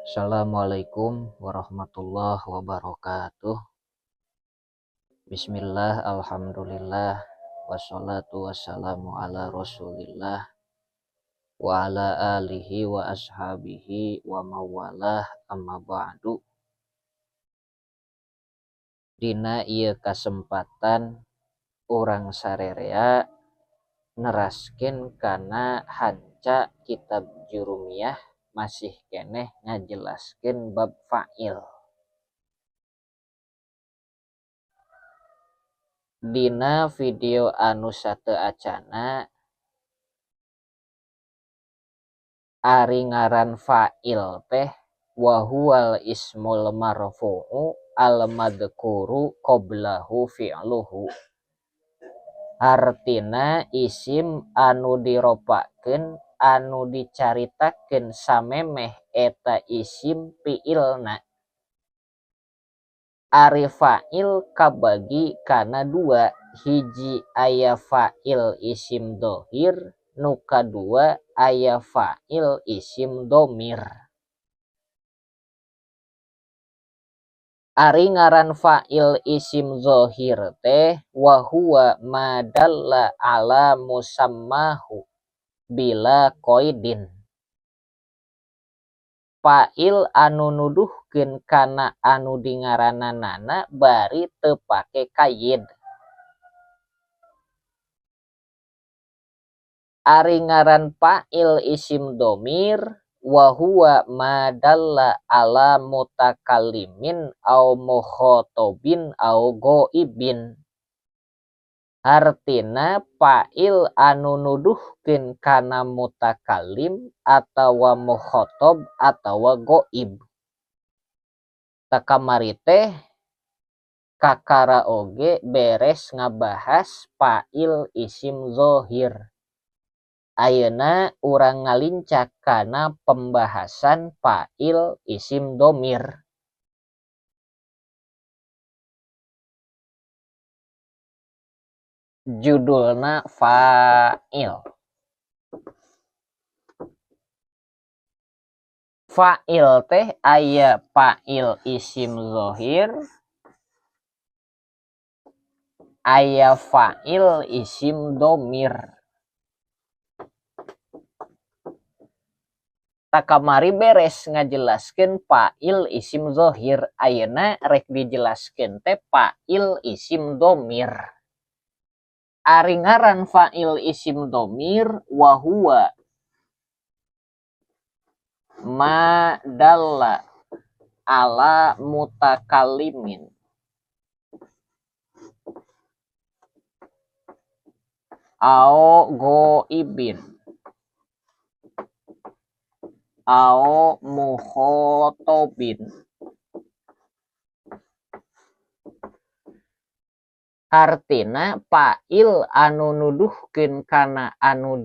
Assalamualaikum warahmatullahi wabarakatuh. Bismillah, alhamdulillah, wassalatu wassalamu ala rasulillah wa ala alihi wa ashabihi wa mawalah, amma ba'du. Dina ieu kasempatan urang sarerea neraskeun kana hanca kitab Jurumiyah masih keneh ngajelaskeun bab fa'il. Dina video anu sateuacana ari ngaran fa'il teh wa huwal ismul marfu'u al madhkuru qablahu fi'luhu. Artina isim anu diropakeun anu dicaritakeun samemeh eta isim fi'ilna. Ari fa'il kabagi kana dua, hiji aya fa'il isim dhohir, nu kadua aya fa'il isim dhomir. Ari ngaran fa'il isim dhohir teh wa huwa ma dalla ala musammahu bila qaidin. Fa'il anu nuduhkeun kana anu dingarananana bari teu pake kaid. Ari ngaran fa'il isim dhomir wa huwa ma dalla ala mutakallimin au mukhatabin au ghaibin. Artina fa'il anu nuduhkeun kana mutakallim atawa mukhatab atawa ghaib. Tah kamari teh kakara oge beres ngabahas fa'il isim dhohir. Ayeuna urang ngalincak kana pembahasan fa'il isim dhomir. Judulna fa'il. Fa'il teh aya fa'il isim dhohir, aya fa'il isim dhomir. Tah kamari beres ngajelaskeun fa'il isim dhohir, ayeuna rek dijelaskeun teh fa'il isim dhomir. Ari ngaran fa'il isim dhomir wa huwa ma dalla ala mutakallimin au ghaibin au mukhatabin. Artina fa'il anu nuduhkeun kana anu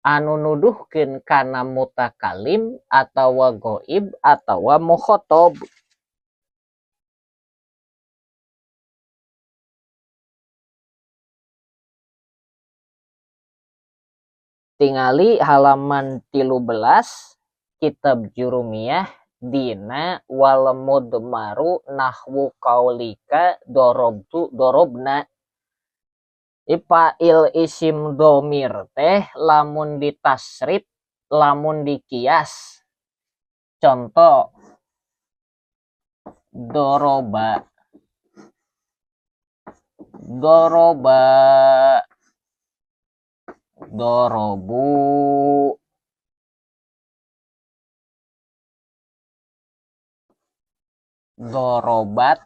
nuduhkeun kana mutakallim atawa ghaib atawa mukhatab. Tingali halaman 13 kitab Jurumiyah dina wal mudmaru nahwu qaulika dorobtu dorobna. Fa'il isim dhomir teh lamun ditasrif, lamun dikias. Contoh doroba, doroba, dorobu, dorobat,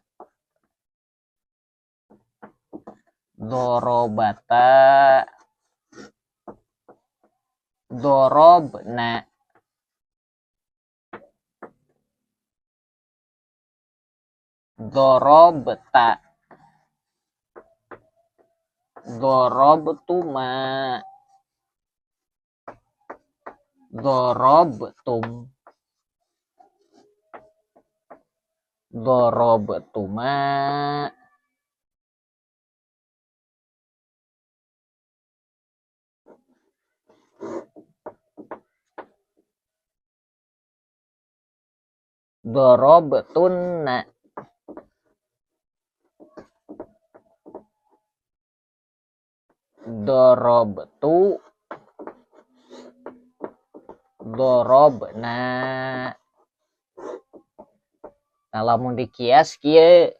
dorobata, dorobna. Dorobta, dorobtuma, dorobtum, dorobtuma. Dorobtunna, dorobtu, dorobna. Nah, lamun dikias kieu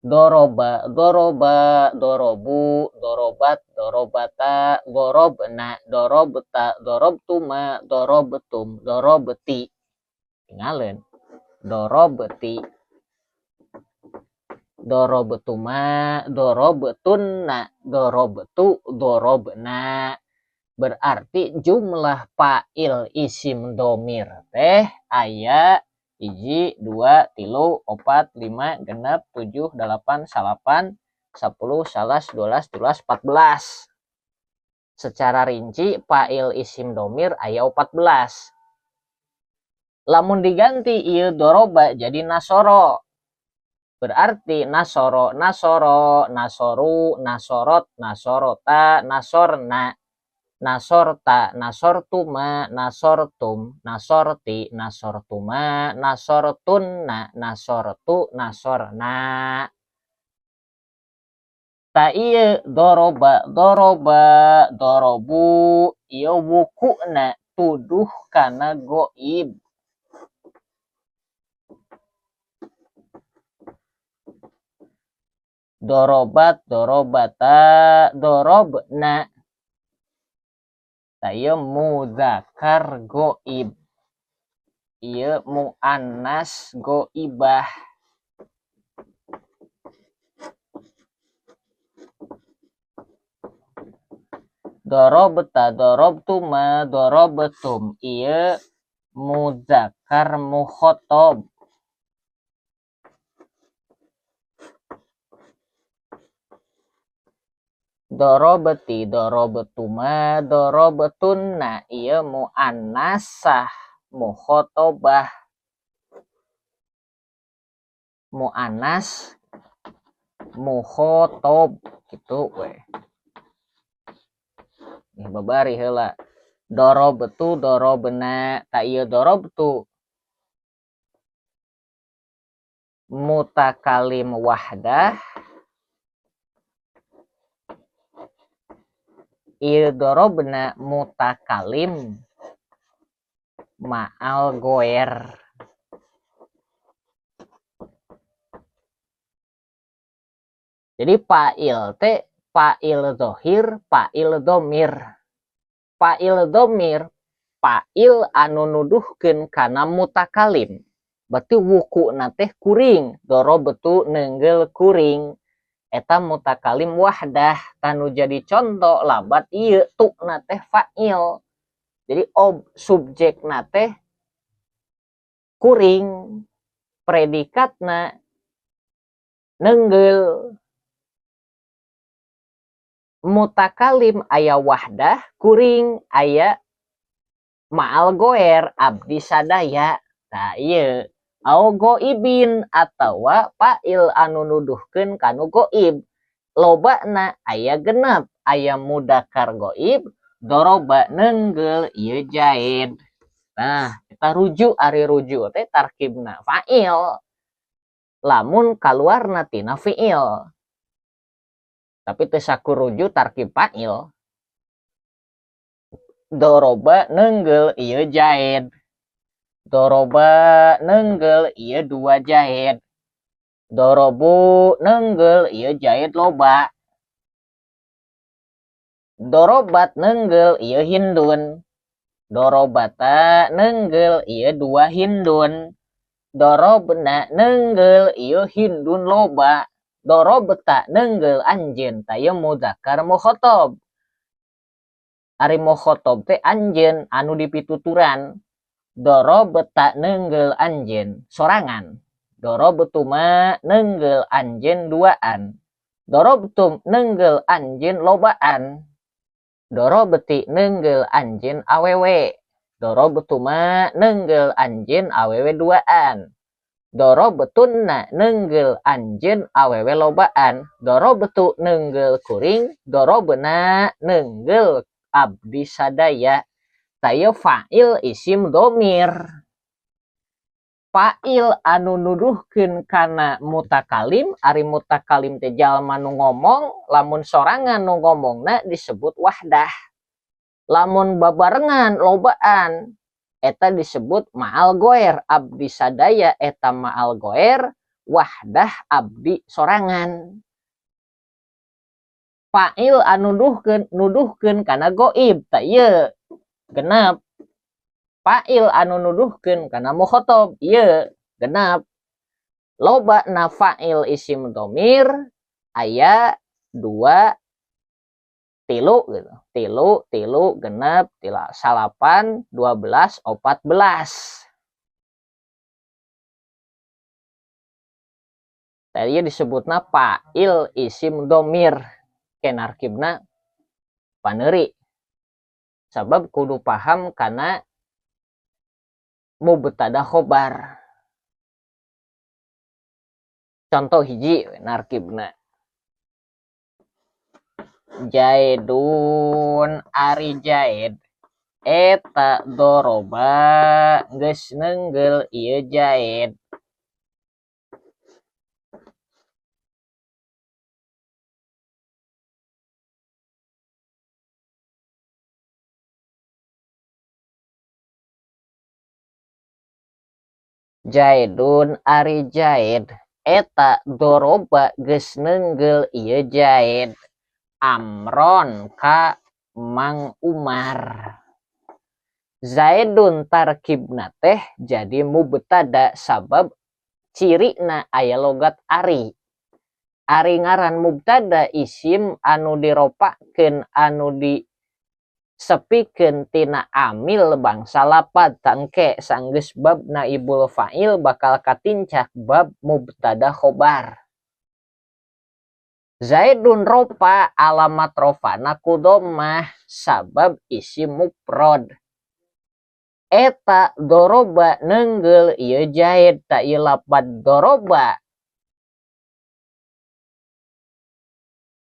doroba, doroba, dorobu, dorobat, dorobata, dorobna, dorobta, dorobtuma, dorobtum, dorobti. Tingaleun dorobti, dorobtuma, dorobtunna, dorobtu, dorobna. Berarti jumlah fa'il isim domir teh aya 1, 2, 3, 4, 5, 6, 7, 8, 9, 10, 11, 12, 13, 14. Secara rinci fa'il isim domir aya 14. Lamun diganti ieu doroba jadi nasoro. Berarti nasoro, nasoro, nasoru, nasorot, nasorota, nasorna, nasorta, nasortuma, nasortum, nasorti, nasortuma, nasortunna, nasortu, nasorna. Ta ieu doroba, doroba, dorobu, ieu wukuna tuduh kana goib. Dorobat, dorobata, dorobna. Ta ieu mudzakkar goib, ieu muannas goibah. Dorobta, dorobtuma, dorobtum, ieu mudzakkar mukhotob. Dorobti, dorobtuma, dorobtunna, ieu muannasah mukhotobah. Muannas mukhotob kitu we. Nih babari heula. Dorobtu, dorobna, ta ieu dorobtu mutakalim wahdah, ieu dorobna mutakalim ma'al goer. Jadi fa'il teh fa'il zohir, fa'il domir. Fa'il domir, fa'il anu nuduhkeun kana mutakalim. Berarti wukuna teh kuring, dorobtu neunggeul kuring. Eta mutakalim wahdah, tanu jadi contoh labat ieu tukna teh fa'il. Jadi subjekna teh kuring, predikatna neunggeul. Mutakalim aya wahdah, kuring aya ma'al goer, abdi sadaya. Tah ieu au goibin atawa fa'il anu nuduhkeun kanu goib. Lobana aya genep, aya mudakar goib, doroba neunggeul ieu jaid. Nah, kita rujuk ari rujuk teh tarkibna fa'il. Lamun kaluarna tina fi'il. Tapi teu sakur rujuk tarkib fa'il. Doroba neunggeul ieu jaid. Doroba neunggeul ieu dua jaid. Dorobu neunggeul ieu jaid loba. Dorobat neunggeul ieu hindun. Dorobata neunggeul ieu dua hindun. Dorobna neunggeul ieu hindun loba. Dorobta neunggeul anjeun, ta ieu mudzakkar mukhotob. Ari mukhotob teh anjeun anu dipituturan. Dorobta neunggeul anjeun sorangan. Dorobtuma neunggeul anjeun duaan. Dorobtum neunggeul anjeun lobaan. Dorobti neunggeul anjeun awewe. Dorobtuma neunggeul anjeun awewe duaan. Dorobtunna neunggeul anjeun awewe lobaan. Dorobtu neunggeul kuring, dorobna neunggeul abdi sadaya. Ta ieu fa'il isim domir. Fa'il anu nuduhkeun kana mutakalim, ari mutakalim teh jalma nu ngomong, lamun sorangan nu ngomongna disebut wahdah. Lamun babarengan lobaan eta disebut ma'al goer, abdi sadaya eta ma'al goer, wahdah abdi sorangan. Fa'il anu nuduhkeun kana goib, tah ieu genep. Fa'il anu nuduhkeun kana mukhotob, ieu genep. Loba na fa'il isim domir aya 2 3 gitu. 3, 3, genep, tila, 9, 12, 14. Tadi disebutna fa'il isim domir. Kenarkibna paneuri. Sabab kudu paham kana mubtada khobar. Contoh hiji narkibna. Jaidun ari Jaid eta doroba geus neunggel ieu Jaid. Jaidun ari Jaid eta doroba geus neunggel ieu Jaid. Amron ka Mang Umar. Zaidun tarkibna teh jadi mubtada sabab cirina aya logat ari. Ari ngaran mubtada isim anu diropakeun anu disepikeun tina amil bangsa lapad tangke sanggeus bab naibul fa'il bakal katincak bab mubtada khobar. Zaidun ropa alamat rofana ku dhammah sabab isim mufrad. Eta doroba neunggel ieu Jaid, ta ieu lapad doroba.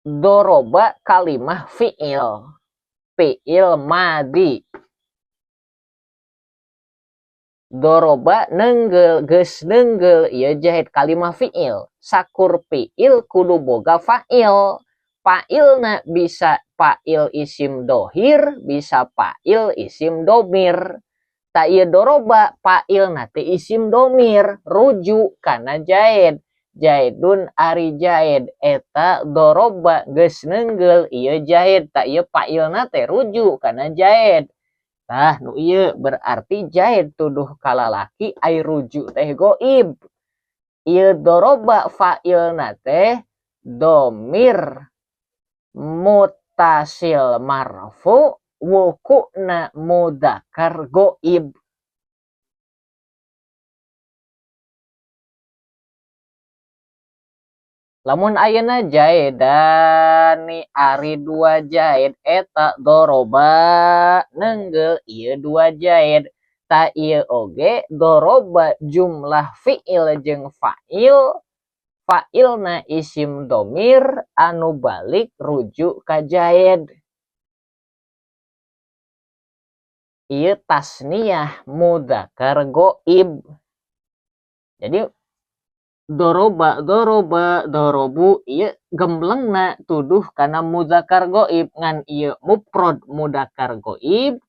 Doroba kalimah fi'il, fi'il madi. Doroba neunggel geus neunggel ieu Jaid kalimah fi'il. Sakur fi'il kudu boga fa'il. Fa'ilna bisa fa'il isim dohir, bisa fa'il isim domir. Ta ieu doroba fa'ilna teh isim domir, rujuk kana Jaid. Jaidun ari Jaid eta doroba geus neunggel ieu Jaid, ta ieu fa'ilna teh rujuk kana Jaid. Tah nu ieu berarti Jaid tuduh kalalaki ai rujuk teh goib. Ieu doroba fa'ilna teh domir mutasil marfu wukuna mudakar goib. Lamun ayeuna Jaidani ari 2 Jaid eta doroba neunggel ieu 2 Jaid. Ta ieu oge doroba jumlah fi'il jeung fa'il, fa'ilna isim domir anu balik rujuk ka Jaid. Ieu tasniyah mudzakkar goib. Jadi doroba doroba dorobu ieu gemblengna tuduh kana mudzakkar goib, ngan ieu mufrad mudzakkar goib,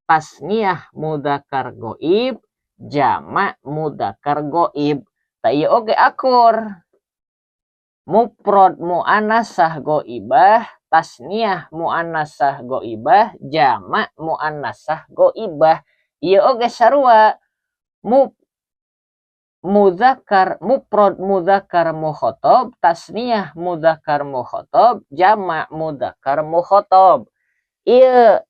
tasniyah mudzakkar goib, jamak mudzakkar goib. Ta ieu oge akur. Mufrad muannasah goibah, tasniyah muannasah goibah, jamak muannasah goibah. Ieu oge sarua. Muzakkar mufrad muzakkar mukhotob, tasniyah muzakkar mukhotob, jamak muzakkar mukhotob. Ieu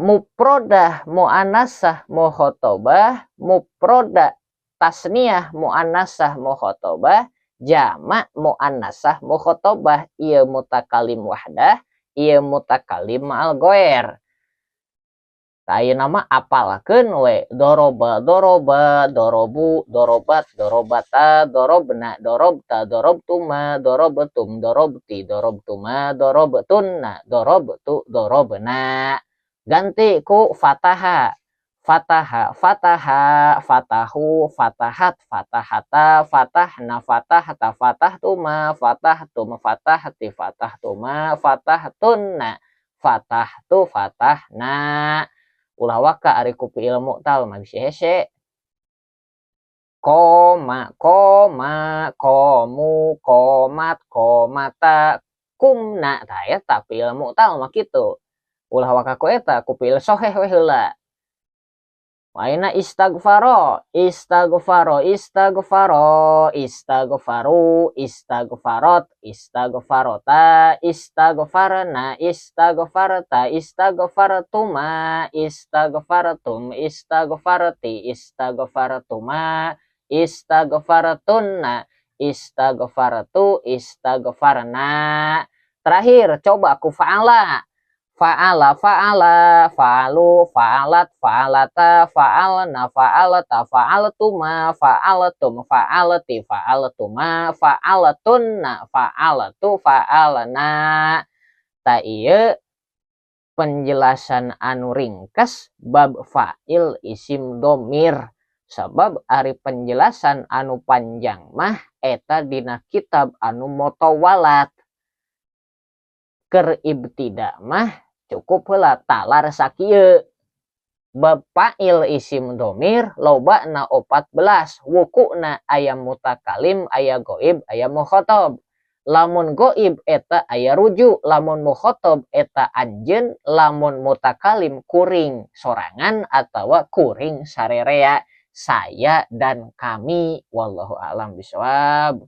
mufradah muannasah mukhotobah, mufrada tasniyah muannasah mukhotobah, jamak muannasah mukhotobah. Ieu mutakalim wahdah, ieu mutakalim ma'al goer. Tah ayeuna mah apalkeun we doroba doroba dorobu dorobat dorobata dorobna dorobta dorobtuma dorobtum dorobti dorobtuma dorobtunna dorobtu dorobna. Ganti ku fataha. Fataha, fataha, fatahu, fatahat, fatahata, fatahna, fatahta, fatahtuma, fatahtum, fatahti, fatahtuma, fatahtunna, fatahtu, fatahna. Ulah waka ari ku fiil mu'tal mah, bisi hese. Qoma, qoma, qomu, qomat, qomata, qumna. Tah, eta fiil mu'tal mah kitu. Ulah waka ku eta, ku fiil soheh we heula. Ayeuna istaghfaro, istaghfaro, istaghfaro, istaghfaru, istaghfarot, istaghfarota, istaghfarna, istaghfarta, istaghfartuma, istaghfartum, istaghfarti, istaghfartuma, istaghfartunna, istaghfartu, istaghfarna. Terakhir coba ku fa'ala. Fa'ala, fa'ala, fa'alu, fa'alat, fa'alata, fa'alna, fa'alta, fa'altuma, fa'altum, fa'alti, fa'altuma, fa'altunna, fa'altu, fa'alna. Tah, ieu penjelasan anu ringkas bab fa'il isim domir, sabab ari penjelasan anu panjang mah eta dina kitab anu mutawalat. Keur ibtida mah cukup heula talar sakieu. Bab fa'il isim domir lobana 14 wukuna, aya mutakalim, aya goib, aya mukhotob. Lamun goib eta aya rujuk, lamun mukhotob eta anjeun, lamun mutakalim kuring sorangan atau kuring sarerea, saya dan kami. Wallahu a'lam bishawab.